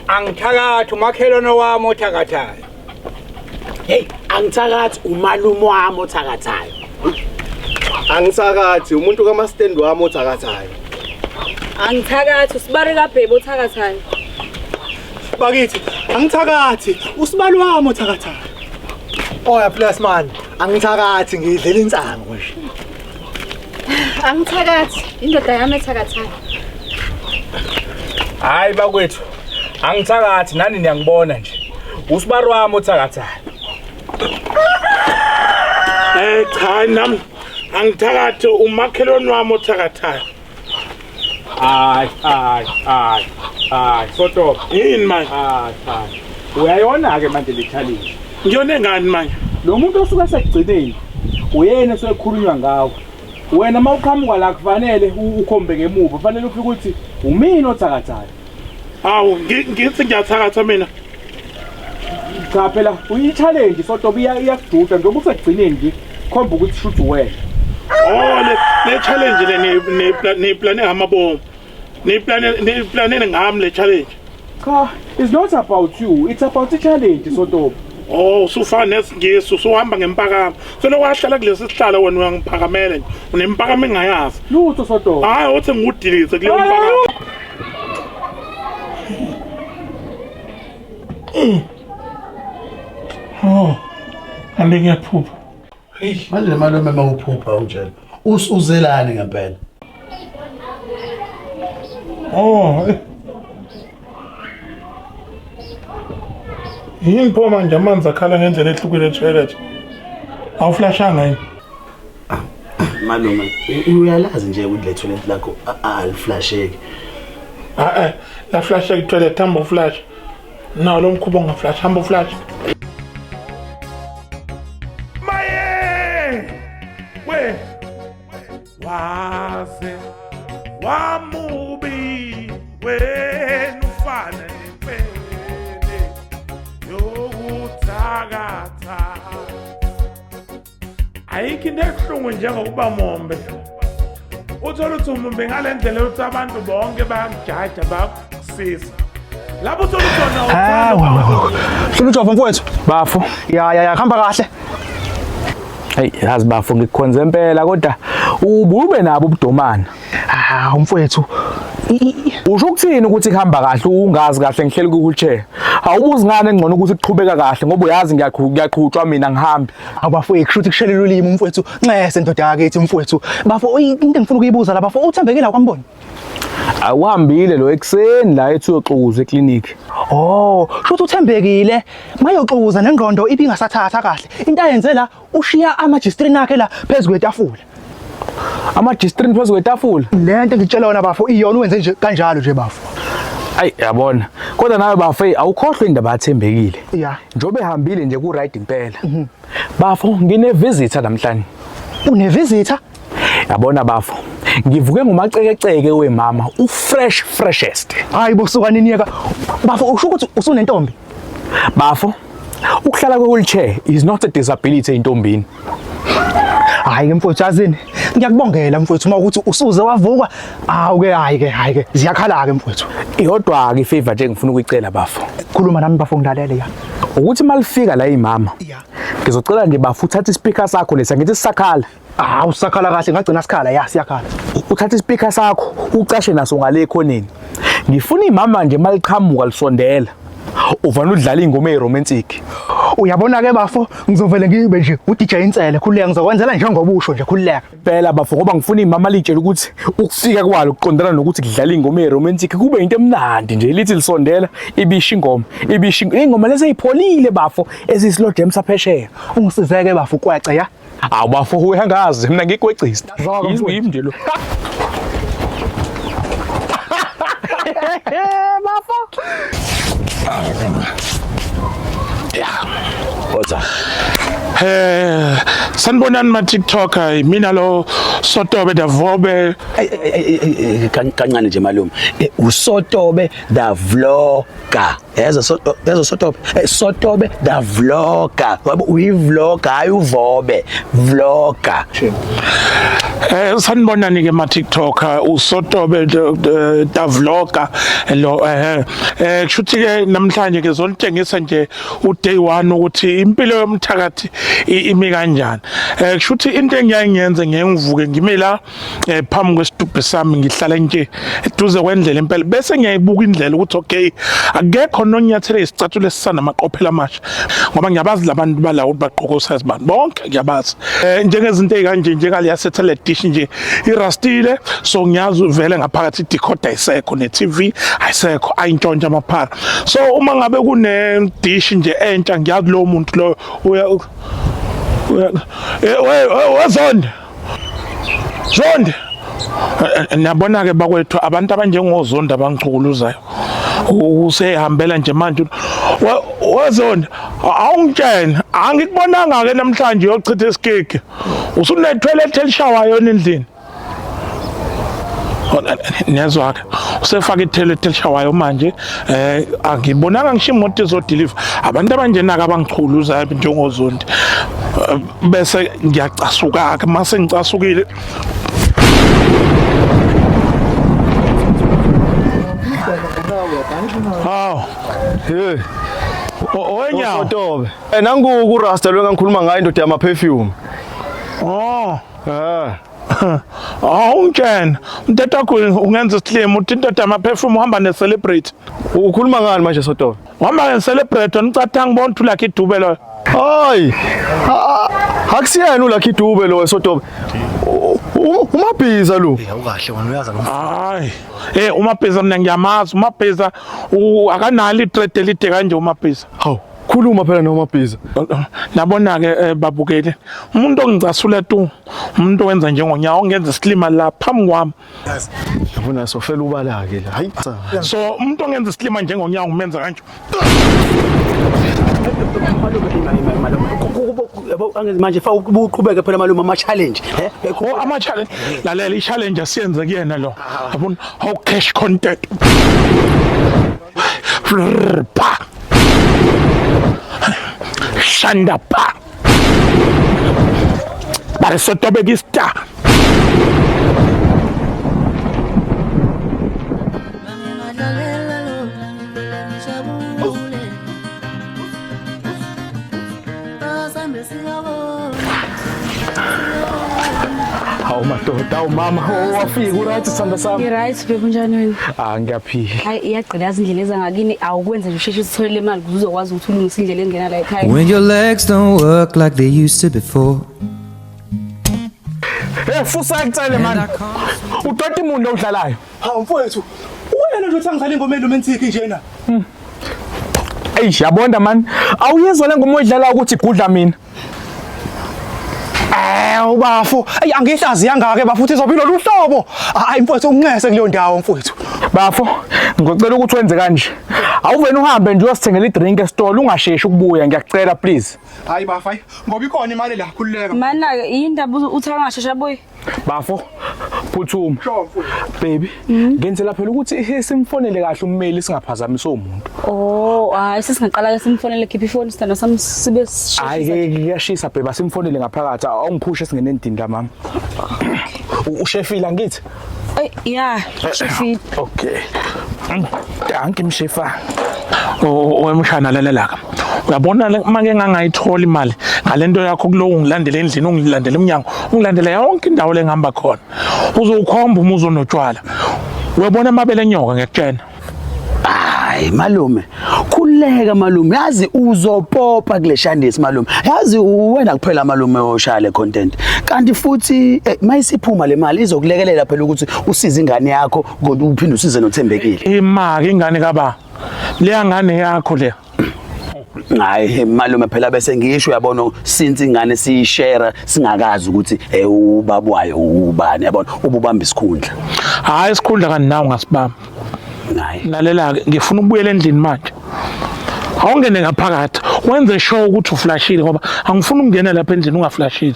Angithakathi umakhelwane wami othakathayo. Hey, angithakathi umalume wami othakathayo. Angithakathi umuntu kamastendi wami othakathayo. Angithakathi usibari kaBhebe othakathayo. Bakithi, angithakathi usibali wami othakathayo. Oya plus man, angithakathi ngidlela insangu nje. Angithakathi indoda yami ethakathayo. Hayi bakwethu, angithakathi nani niyangibona nje. Usibari wami othakathayo. Eh cha nami angithakathi umakhelwane wami othakathayo. Hayi hayi hayi hayi Sotobe. Yini manje? Hayi hayi. Uyayona ke manje le challenge. Ngiyone ngani manje? Lo muntu osuke sekugcineni uyena osekhulunywa ngawo. Wena mawuqhamuka la kufanele ukhombe ngemuva, kufanele ufike ukuthi umina othakathayo. Hawu ngithi ngiyathakatha mina. Cha phela uyi-challenge Sotobe iyakududa njengoba usekugcineni nje khomba ukuthi shuthi wena. Oh le challenge le niyiplane ngamabomu. Niyiplane ngami le challenge. Cha, it's not about you, it's about the challenge Sotobe. Oh, usufana nesingisi usuhamba ngempakamo. Selokhu wahlala kulesi sihlalo wena uyangiphakamela nje. Unempakamo engayazi. Lutho Sotobe. Hayi uthi ngikudilize kuleyo mpakamo. Oh. Ande ngiyaphupha. Manje malume uma uphupha unjena usuzelani ngempela? Oh. Yini pho manje amanzi akhala ngendlela ehlukile etoilet? Awuflashanga yini? Malume, uyalazi nje ukuthi le toilet lakho aliflasheki. Ah eh, la flasheka itoilet hamba uflash. Nawo lo mkhuba ongaflash, hamba uflash. Maye! We! Waze wamubi wena ufana nempene yokuthakatha. Ayikho into ebuhlungu njengokuba mombe. Uthola ukuthi umumbe ngale ndlela yokuthi abantu bonke bayakujaja bayakusiza. Lapho uthola ukuthi wena Ah, uthanda wa wa wa. Hlula ujova mfowethu. Bafo. Ya ya ya, hamba kahle. Hey, yazi bafo ngikukhonze impela kodwa ubube nabo ubudomana. Ah, mfowethu. Usho ukuthini ukuthi kuhamba kahle ungazi kahle ngihleli ku wheelchair. Awubuzi ngane ngcono ukuthi kuqhubeka kahle ngoba uyazi ngiyaqhutshwa mina ngihambe. Abafowethu kusho ukuthi kushelela ulimi mfowethu. Nxese ndoda yakithi mfowethu. Bafo into engifuna ukuyibuza la bafo uthembekile akwamboni. Awuhambile lo ekuseni la ethi uyoxukuza eclinic. Oh, sho ukuthi uthembekile. Mayoxukuza nengqondo ibingasathatha kahle. Into ayenze la ushiya ama-G-string akhe la phezu kwetafula. Ama-G-string phezu kwetafula? Le nto engikutshela yona bafo iyona uwenze nje kanjalo nje bafo. Ayi yabona. Kodwa nawe bafo hey, awukhohlwe indaba yathembekile. Ya. Njobe ehambile nje ku right impela. Bafo ngine visitor namhlanje. Une visitor? Yabona bafo. Ngivuke ngomacekeceke wemama u fresh freshest. Hayi bo suka nini yeka. Bafo usho ukuthi usunentombi? Bafo ukuhlala kwe wheelchair is not a disability entombini. Hayi ke mfowethu yazini ngiyakubongela mfowethu uma ukuthi usuze wavuka awu ke hayi ke hayi ke ziyakhala ke mfowethu. Iyodwa ke ifavor nje engifuna ukuyicela bafo. Khuluma nami bafo ngilalele ya. Ukuthi malifika la imama. Ya. Ngizocela nje bafo uthathe ispeaker sakho lesa ngithi sisakhala. Hawu sakhala kahle ngagcina sikhala ya siyakhala. Uthathe ispeaker sakho ucashe naso ngale ekhoneni. Ngifuna imama nje maliqhamuka lisondela. Uvana udlala ingoma eromantic. Uyabona ke bafo ngizovele ngibe nje uDJ Insele khululeka ngizokwenzela njengoba usho nje khululeka. Phela bafo ngoba ngifuna imama litshela ukuthi ukufika kwalo kuqondana nokuthi kudlala ingoma eromantic kube into emnandi nje lithi lisondela ibisha ingoma ibisha ingoma lezi ezipholile bafo ezislow jam saphesheya. Ungisizeke bafo kwece ya. Awu bafo uyangazi mina ngikwecisa. Yimi nje lo. Bafo. Kodwa Sanibonani ma TikToker, mina lo Sotobe the Vobe. Kancane nje malume. Usotobe the vlogger. Yezwa yezwa Sotobe. Sotobe the vlogger. Ngoba uyi-vlogger hayi uvobe. Vlogger. Sanibonani ke ma TikTok uSotobe the vlogger lo kushuthi ke namhlanje ke zolitshengisa nje u day 1 ukuthi impilo yomthakathi imi kanjani. Kushuthi into engiyaye ngiyenze ngeke ngivuke ngime la phambi kwesitubhe sami ngihlala nje eduze kwendlela impela bese ngiyayibuka indlela ukuthi okay akekho nonyathele isicathulo esisana amaqophela amasha ngoba ngiyabazi labantu bala ukuthi bagqoka usize bani bonke ngiyabazi njengezinto ezikanje njengale satellite dish nje irustile so ngiyazi vele ngaphakathi decoder ayisekho ne TV ayisekho ayintshontsha amaphara so uma ngabe kune dish nje entsha ngiyazi lo muntu lo uya wazonda Zondi niyabona ke bakwethu abantu abanjengoZondi abangichukuluzayo usehambela nje manje weZondi awungitshene angikubonanga ke namhlanje uyochitha isikiki usunethoilet elishawayo endlini niyezwa ke usefaka ithoilet elishawayo manje angibonanga ngisho imoto izodeliver abantu abanjena ke abangichukuluzayo njengoZondi bese ngiyacasuka ke mase ngicasukile. Hawu. Hey. Owenyawo. Sotobe. Nangu ku Rasta lo engikhuluma ngayo indoda yama perfume. Oh. Awungitshena. Umthetho wakho ungenza isihlemu uthi indoda yama perfume uhamba ne celebrate. Ukhuluma ngani manje Sotobe? Uhamba ne celebrate unicatha ngibona ukuthi uLucky Dube lo. Hayi. Akusiyena uLucky Dube lo Sotobe. Umabhiza lo. Awukahle wena uyaza lo. Hayi. Umabhiza mina ngiyamazi umabhiza akanalo i-thread elide kanje umabhiza. Hawu. Khuluma phela nomabhiza. Nabona ke babukeli umuntu ongicasula tu umuntu owenza njengonyawo ongenza isilima la phambi kwami. Yabona sofela ubala ke la. Hayi cha. So umuntu ongenza isilima njengonyawo umenza kanje. Malume manje fa uqhubeke phela malume ama challenge ama challenge lalela i challenge asiyenze kuyena lo yabona how cash content pa shanda pa bare Sotobe ki star. Hawu madoda, hawu mama, wafika uright sithanda sami. Ngi-right babe, unjani wena? Ah ngiyaphila. Hayi iyagqilaza indlela ezangakini awukwenza nje usheshe usitholele imali ukuze uzokwazi ukuthi ulungise indlela engena la ekhaya. When your legs don't work like they used to before. Hey fusa kucele man. Udoti umuntu odlalayo. Hawu mfowethu, wena nje uthi angidlala ingoma eromantic njena. Ey yabonda man, awuyezwa le ngoma oyidlala ukuthi igudla mina. Ubafo, ayi angihlaziya ngake bafo uthi izobe lolu hlobo. Hayi mfowethu unxese kuleyo ndawo mfowethu. Bafo, ngicela ukuthi wenze kanje. Awuvene uhambe nje uyosithengela idrink esitolo ungasheshi ukubuya ngiyakucela please. Hayi bafo, hayi ngoba ikhona imali la khululeka. Mana indaba uthi angashesha buye. Bafo, phuthuma. Baby, ngenzela phela ukuthi simfonele kahle ummeli singaphazamisi umuntu. Oh, hayi sesingaqala ke simfonele khipha ifoni sithanda sami sibe Hayi ke kuyashisa baby, asimfonele ngaphakathi. Awungiphushe singene endlini la mama. Ushefile angithi? Ey, yeah, shefile. Okay. Danke mshefa. Wemshana lalela ka. Uyabona make ngangayithola imali ngalento yakho kulowo ungilandele endlini ungilandele emnyango ungilandele yonke indawo lengihamba khona. Uzokhomba umuzi onotshwala. Uyabona amabele enyoka ngiyakutshela. Hayi malume, khululeka malume, yazi uzopopa kule shandisi malume. Yazi wena kuphela malume oshaya le content. Kanti futhi mayisiphuma le mali izokulekelela phela ukuthi usize ingane yakho kodwa uphinde usize noThembekile. Imaki ingane kaba. Leya ngane yakho le. Hayi malume phela bese ngisho uyabona since ingane siyishare singakazi ukuthi ubaba wayo ubani yabona ububamba isikhundla. Hayi isikhundla kanti nawe ungasibamba. Hayi. Lalela ke ngifuna ukubuyela endlini manje. Awungene ngaphakathi wenze sure ukuthi uflashile ngoba angifuni ukungena lapha endlini ungaflashile.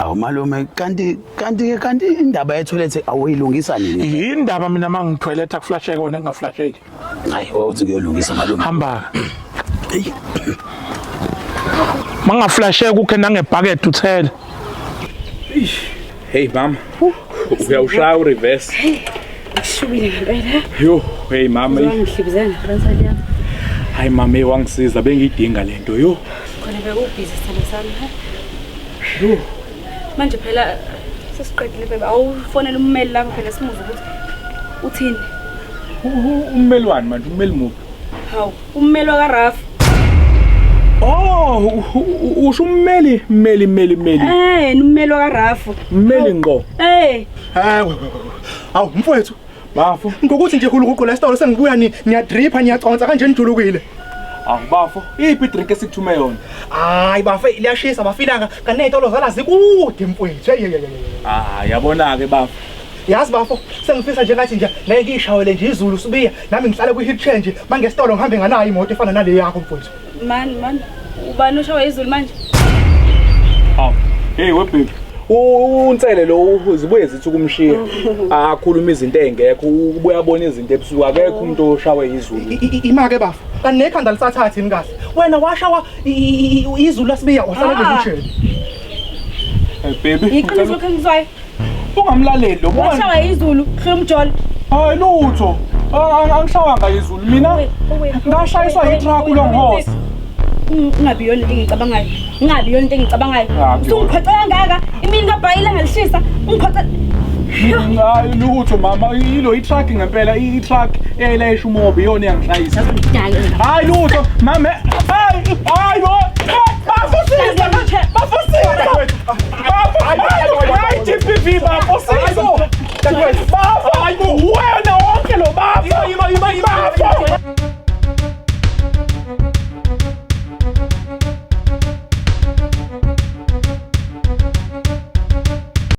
Awu malume, kanti kanti kanti indaba yethoyilethe awuyilungisa nini? Yindaba mina mangithoyiletha kuflasheke wena kungaflasheki. Hayi, wawuthi kuyolungisa malume. Hamba. Mangaflasheka ukhe nangebhaket uthele. Hey mama, uyawushaya ureverse. Ashubile ngempela. Yo, hey mama. Ngihlibizela nefrontal yami. Hayi mama, hey wangisiza bengiyidinga lento yo. Khona bekubhizi sithando sami. ha? Manje phela sesiqedile bebe awufonela ummeli lapho phela simuze ukuthi uthini. Ummeli wani manje, ummeli muphi? Hawu, ummeli wakaRafu. Oh, usho ummeli, mmeli, mmeli, mmeli. Eh, ummeli wakaRafu. Mmeli ngqo. Eh, Hayi, awu mfowethu, Bafo. ngokuthi nje hulukuqu la esitolo sengibuya ni niyadripha niyaconsa kanje nijulukile. Awu bafo, iphi idrink esikuthume yona? Hayi bafe liyashisa bafilanga kanti nezitolo zala zikude mfowethu. Hey, hey, hey, hey. Ah, yabona ke bafo. Yazi bafo, sengifisa nje ngathi nje ngeke ngishawele nje izulu sibiya nami ngihlale kwi-hip change mangesitolo ngihambe nganayo imoto efana nale yakho mfowethu. man man ubani oshawa izulu manje? Awu, hey we baby. Unsele lo zibuye zithi ukumshiya. Akhuluma izinto ezingekho, ubuye abona izinto ebusuku akekho umuntu oshawe izulu. Ima-ke bafo, kanti nekhanda lisathathi yini kahle? Wena washawa izulu lasibiya wahlala Ah. kwi-hip change. Hey baby. Iqiniso lokho engizwayo. Ungamlaleli lo. Washawa izulu, hlula umjolo. Hayi lutho. Angishawanga izulu mina. Ngashayiswa i-truck ulonghosi. Ungabi yona into engicabangayo. Ungabi yona into engicabangayo. Ah, kuyona. Usungiphoxe kangaka, imini kabhayile ngalishisa. Ungiphoxe. Hayi lutho mama, ilo i-truck ngempela, i-truck eyayilayisha umoba iyona eyangishayisa. Hayi lutho mama. Hayi, hayi bo. Bafo siza. Bafo siza. Bafo, hayi GBV bafo siza.